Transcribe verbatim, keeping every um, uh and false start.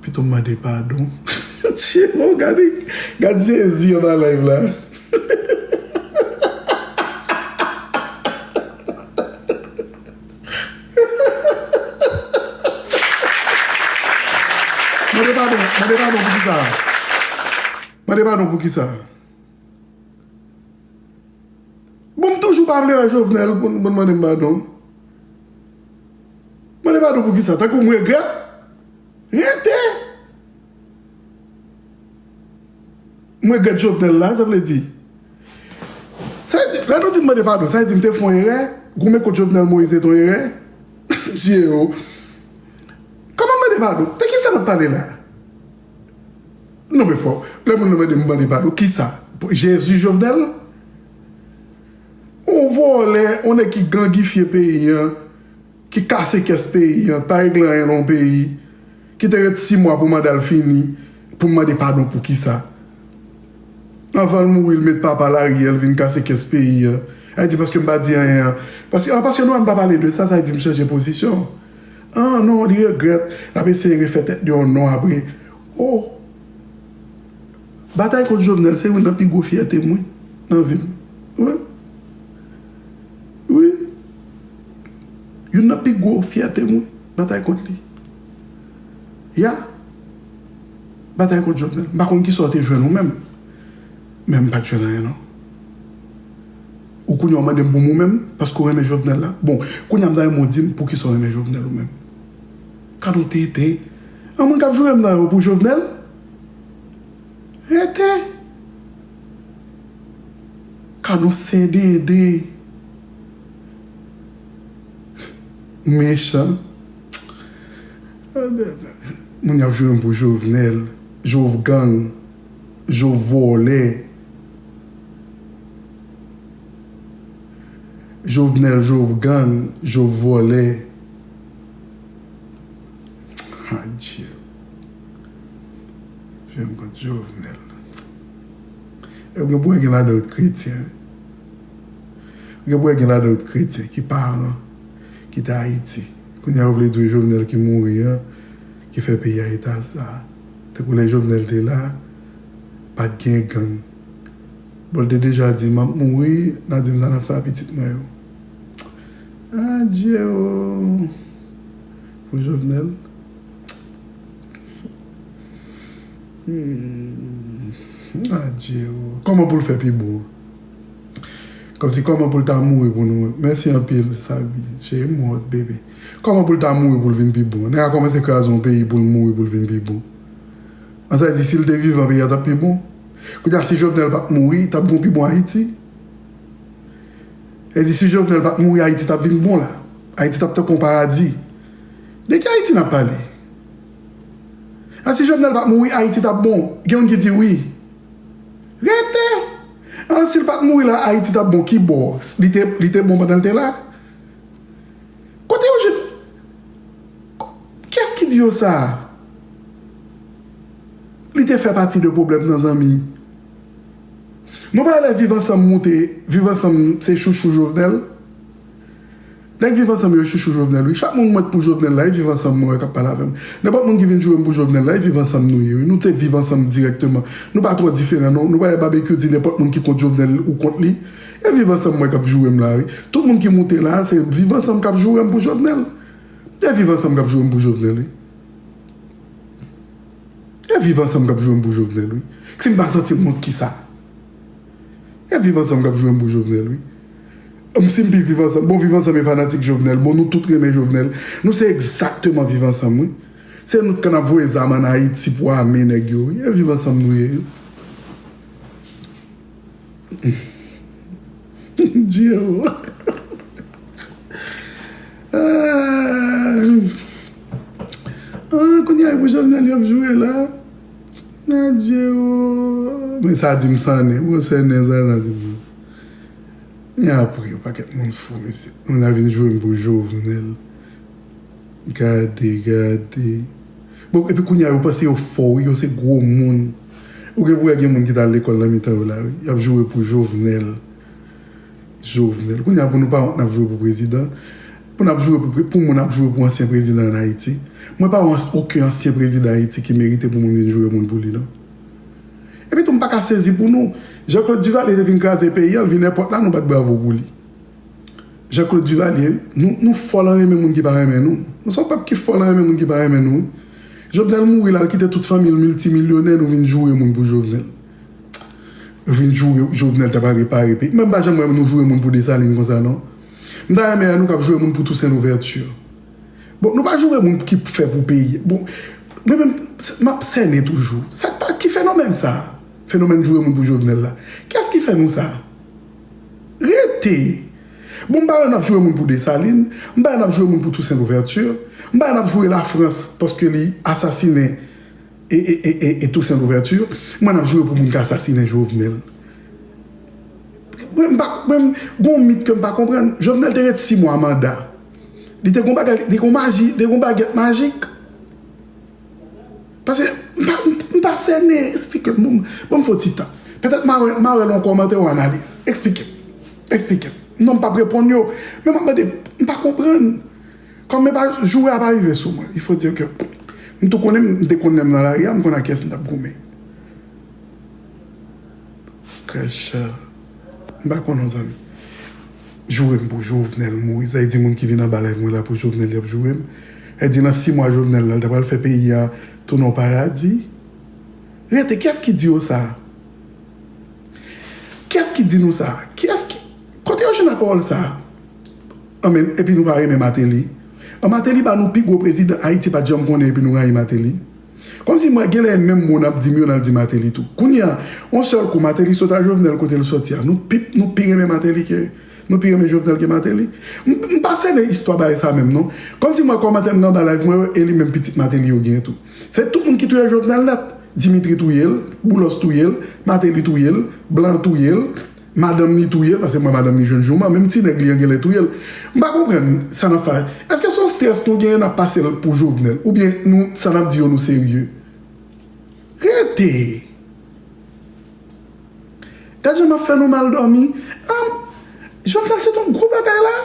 Pito m mande padon. Tchimo, gade, gad Jezi anba live la. Mande padon, mande padon pou kisa? Mande padon pou kisa? Bon, m toujou pa vle wè Jovenel pou, pou l mande m padon. Mande padon pou kisa? Tankou m regrèt? Rete! M regrèt Jovenel la, sa vle di. Sa vle di, lè nou di m mande padon, sa vle di m te fè yon erè, goumen kont Jovenel Moïse se yon erè. Dye o. Kòman mande padon? De kisa n ap pale la? Non, men fò. Lè moun nan mande m mande padon, kisa? Jezi Jovenel? On vòlè, on nèg ki gangifye peyi an, ki kase kès peyi an, pa regle anyen nan yon peyi, ki te ret sis mwa pou manda l fini, pou m mande padon pou kisa? Anvan l mouri, l met papa l aryè, l vin kase kès peyi an. Ay di paske m pa di anyen an. Paske, ah, paske nou wè m pa pale de sa, sa vle di m chanje pozisyon. Ah, non, li regrèt, l ap eseye refè tèt li yon non apre. Oh! Batay kont Jovenel, se youn nan pi gwo fyète m, wi, nan vi m. Wi. Wi. Youn nan pi gwo fyète m, wi, batay kont li. Ya. Batay kont Jovenel. M pa konn kisa w te jwenn ou menm. Men m pa t jwenn anyen, non. Ou kounye a w mande m pou m ou menm, paske w renmen Jovenel la. Bon, kounye a m ta renmen w di m poukisa w renmen Jovenel ou menm. Gad on tenten. An moun k ap joure m nan yo pou Jovenel? Rete! Gad on sendende. Mechan. Moun y ap joure m pou Jovenel. Jov gang. Jov vòlè. Jovenel, Jov gang, Jov vòlè. Adye. Jwenn kont Jovenel. E gen pou gen ladan yo kretyen. Gen pou gen ladan yo kretyen ki paran, ki te Ayiti. Kounye a yo vle di w Jovenel ki mouri an, ki fè peyi a eta sa. Tankou lè Jovenel te la, pa t gen gang. Bon, l te deja di, "M ap mouri, n a di m sa n ap fè a pitit mwen yo." Adye o. Pou Jovenel. Hmm. Adye o. Kòman pou l fè pi bon? Kòmsi kòman pou l ta mouri pou nou? Mèsi anpil, Sabi. Cheri m, w hot, bebe. Kòman pou l ta mouri pou l vin pi bon? Nèg la kòmanse kraze yon peyi pou l mouri pou l vin pi bon. An sa di, si l te vivan, peyi a t ap pi bon. Kounye a, si Jovenel pa t mouri, t ap gen yon pi bon Ayiti. E di, si Jovenel pa t mouri, Ayiti t ap vin bon la. Ayiti t ap tankou yon paradi. De ki Ayiti n ap pale? A, si Jovenel pa t mouri, Ayiti t ap bon. Gen moun ki di wi. Rete! An, si l pa t mouri la, Ayiti t ap bon. Ki bò? Li te, li te bon pandan l te la? Kote yo jwenn? Kiyès ki di yo sa? Li te fè pati de pwoblèm nan, zanmi. Nou pa wè lè Viv Ansanm moute, Viv Ansanm se chouchou Jovenel. Nèg Viv Ansanm yo chouchou Jovenel, wi. Chak moun mwen pou Jovenel la, e Viv Ansanm mwen wè k ap pale avè m. Nenpòt moun ki vin joure m pou Jovenel la, e Viv Ansanm nou ye, wi. Nou te Viv Ansanm dirèkteman. Nou pa twò diferan, non. Nou pa wè Babekyou di nenpòt moun ki kont Jovenel ou kont li. E Viv Ansanm mwen k ap joure m la, wi. Tout moun ki moute la, se Viv Ansanm k ap joure m pou Jovenel. E Viv Ansanm k ap joure m pou Jovenel, wi. E Viv Ansanm k ap joure m pou Jovenel, wi. Si m pa santi m kont kisa? E Viv Ansanm k ap joure m pou Jovenel, wi. M, si m pi Viv Ansanm, bon, Viv Ansanm e fanatik Jovenel. Bon, nou tout renmen Jovenel. Nou se egzakteman Viv Ansanm, wi. Se nou k konn ap voye zam ann Ayiti pou ame nèg yo, wi. E Viv Ansanm nou ye, wi. Dye o. Ah. Ah, kounye a, e pou Jovenel y ap joure la. Adye o. Men sa di m sannen. Bon, sènen sa, sa di m. E apre, yon pakèt moun fou, mesye. Moun la vin joure m pou Jovenel. Gade, gade. Bon, epi kounye a, yo panse yo fò, wi, yo se gwo moun. Ou gen pou wè gen moun ki t al lekòl nan mitan yo la, wi. Y ap joure pou Jovenel. Jovenel. Kounye a, pou nou pa wont n ap joure pou prezidan. Pou n ap joure pou, pou moun ap joure pou ansyen prezidan ann Ayiti. Mwen pa wè okenn ansyen prezidan Ayiti ki merite pou moun vin joure moun pou li, non. Epi tou, m pa ka sezi pou nou. Jean-Claude Duvalier te vin kraze peyi a, l vin èpòt la, nou bat bravo pou li. Jean-Claude Duvalier, nou, nou fò nan renmen moun ki pa renmen nou. Nou se yon pèp ki fò nan renmen moun ki pa renmen nou, wi. Jovenel mouri la, l kite tout fanmi l miltimilyonè, nou vin joure moun pou Jovenel. Vin joure Jovenel ta pral repare peyi. Mwen m pa janm wè nou joure moun pou Desalin konsa, non. M ta renmen wè nou k ap joure moun pou Toussaint Louverture. Bon, nou pa joure moun ki fè pou peyi. Bon, mwen menm, m ap sènen toujou. Sa k pa, ki fenomèn sa? Fenomèn joure moun pou Jovenel la. Kiyès ki fè nou sa? Rete! Bon, m pa wè n ap joure moun pou Desalin, m pa wè n ap joure moun pou Toussaint Louverture, m pa wè n ap joure Lafrans paske li asasinen e, e, e, e, e Toussaint Louverture, mwen n ap joure pou moun k asasinen Jovenel. Mwen, m pa, mwen, gon mit ke m pa konprann. Jovenel te ret sis mwa manda. Li te gon bagay, li te gon maji, li te gon bagyèt majik. Paske m pa, m pa sènen, eksplike m, bon, bon, m fè yon ti tan. Petèt m a wè, m a wè l yon kòmantè, yon analiz. Eksplike m. Eksplike m. Non, m p ap reponn yo. Men m ap mande, m pa konprann. Kòm men pa, joure a pa rive sou mwen. Il faut dire que m tou konnen, m te konnen m nan lari a, m konn ak kiyès m t ap goumen. Kèchè. M pa konn non, zanmi. Joure m pou Jovenel mouri. Sa vle di moun ki vin anba live mwen la pou Jovenel y ap joure m. Sa vle di nan sis mwa Jovenel la, l ta pral fè peyi a tounen yon paradi. Rete, kiyès ki di yo sa? Kiyès ki di nou sa? Kiyès ki, kote yo jwenn pawòl sa? Anben, epi nou pa renmen Martelly. An Martelly ba nou pi gwo prezidan Ayiti pa t janm konnen epi nou rayi Martelly. Kòmsi mwen genlè menm mo n ap di m yo n al di Martelly tou. Kounye a, yon sèl kou Martelly sot a Jovenel kote l sòti a. Nou pi, nou pi renmen Martelly ke, nou pi renmen Jovenel ke Martelly. M, m pa sènen istwa bagay sa menm non. Kòmsi mwen kòmantè m nan anba live mwen e li menm pitit Martelly yo genyen tou. Se tout moun ki touye Jovenel nèt. Dimitri touye l, Boulos touye l, Martelly touye l, Blanc touye l, madanm ni touye l, paske mwen madanm ni jwenn jouman, menm ti nèg li an genlè touye l. M pa konprann sa n ap fè. Èske se yon strès nou genyen n ap pase l pou Jovenel? Oubyen nou, sa n ap di yo nou serye? Rete! Gad jan m ap fè nou mal dòmi. Am, Jovenel se t yon gwo bagay la.